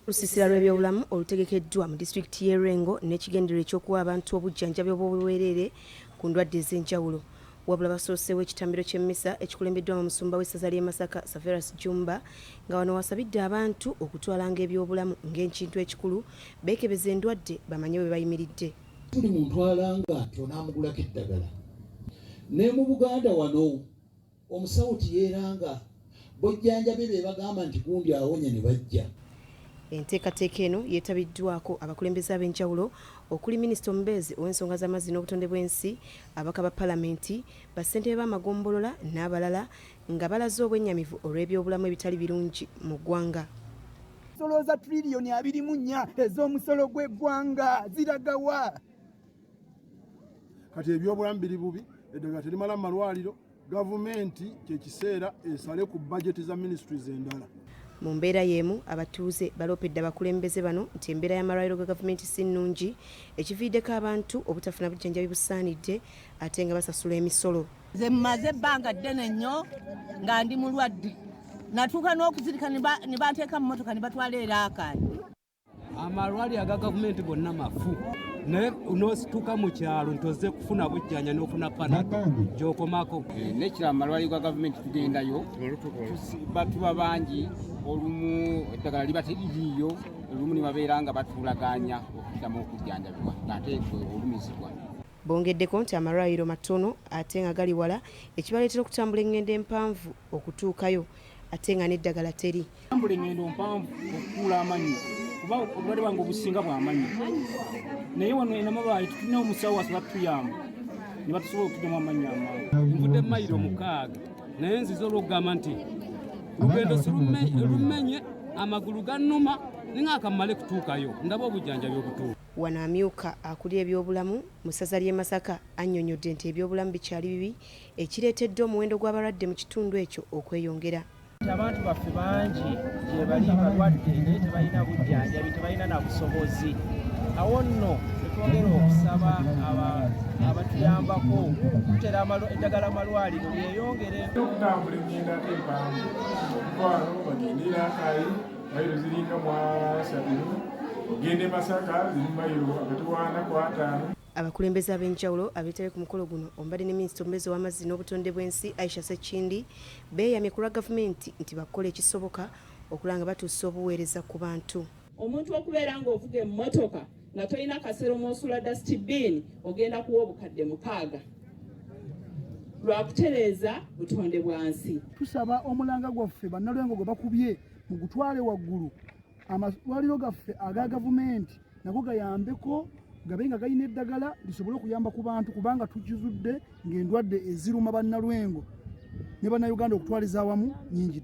Olusiisira lw'ebyobulamu olutegekeddwa mu disitulikiti y'e Lwengo n'ekigendererwa eky'okuwa abantu obujjanjabi obw'obwereere ku ndwadde ez'enjawulo. Wabula basooseewo ekitambiro ky'emmisa ekikulembeddwamu omusumba w'essaza ly'e Masaka Saverus Jjumba nga wano w'asabidde abantu okutwalanga ebyobulamu ng'enkintu ekikulu beekebeze endwadde bamanye we bayimiridde. Buli muntu alanga nti onaamugulako eddagala. Ne mu Buganda wano Omusawo tiyeeranga, bojjanjabe be bagamba nti gundi awonye ne bajja. Enteekateeka eno yeetabiddwako abakulembeze ab'enjawulo okuli minisita omubeezi ow'ensonga z'amazzi n'obutonde bw'ensi, ababaka ba palamenti, bassentebe b'amagombolola n'abalala nga balaze obwennyamivu olw'ebyobulamu ebitali birungi mu ggwanga. Solooza triliyoni 24 ez'omusolo gw'eggwanga ziragawa? Kati ebyobulamu biri bubi, eddagala terimala mu malwaliro. Gavumenti kyekiseera esale ku bajeti za ministries endala. Mu mbeera y'emu abatuuze baloopedde abakulembeze bano nti embeera y'amalwaliro ga gavumenti si nnungi ekiviiriddeko abantu obutafuna bujjanjabi busaanidde ate nga basasula emisolo. Nze mmaze ebbanga ddene nnyo nga ndi mulwadde, natuuka n'okuzirika ne banteeka mu mmotoka ne batwala e Raakaani. Amalwaliro aga gavumenti gonna mafu, naye nosituka mu kyalo nti ozze kufuna bujjanja n'ofuna panado gyokomako. Nekirala amalwaliro ga gavumenti tugendayo batuba bangi, olumu eddagala liba teririiyo, olumu ne babeera nga batulaganya okuddamu okujjanjabibwa ng'ate gwe olumizibwa. Bongeddeko nti amalwaliro matono ate nga gali wala ekibaleetera okutambula engendo empanvu okutuukayo ate nga n'eddagala teri. Tambula engendo mpanvu okukuula amannyo kuba obulwadde bwange obusinga bw'amannyo, naye wano enamabaale tulina omusawo asobola tutuyamba ne batusobola okutugyamu amannyo amangu. Nvudde mayiro 6 naye nzize olw'okugamba nti lugendo sirumenye, amagulu gannuma ninga akammale kutuukayo ndaba obujjanjabi obutuufu. Wano amyuka akulira ebyobulamu mu ssaza ly'e Masaka annyonnyodde nti ebyobulamu bikyali bibi ekireetedde omuwendo gw'abalwadde mu kitundu ekyo okweyongera. Abantu baffe bangi gyebali balwadde naye tebalina bujjanjabi, tebalina na busobozi. Awo nno netwongera okusaba abatuyambako okutera eddagala malwaliro lyeyongere. Okutambula engendo ate empanvu okuva wano bagende Rakai mayiro ziringa mu asatu, ogende Masaka ziri mayiro akati wana ku ataano. Abakulembeze ab'enjawulo abeetabye ku mukolo guno omubadde ne minisita omubeezi ow'amazzi n'obutonde bw'ensi Aisha Ssekindi beeyamye ku lwa gavumenti nti bakukola ekisoboka okulaba nga batuusa obuweereza ku bantu. Omuntu okubeera ng'ovuga emmotoka nga tolina kasero mw'osula dustbin ogenda kuwa obukadde 6 lwa kutereeza butonde bwa nsi. Tusaba omulanga gwaffe bannalwengo gwe bakubye mugutwale waggulu, amalwaliro gaffe aga gavumenti nago gayambeko gabe nga galina eddagala lisobole okuyamba ku bantu, kubanga tukizudde ng'endwadde eziruma bannalwengo ne bannayuganda okutwaliza awamu nyingi.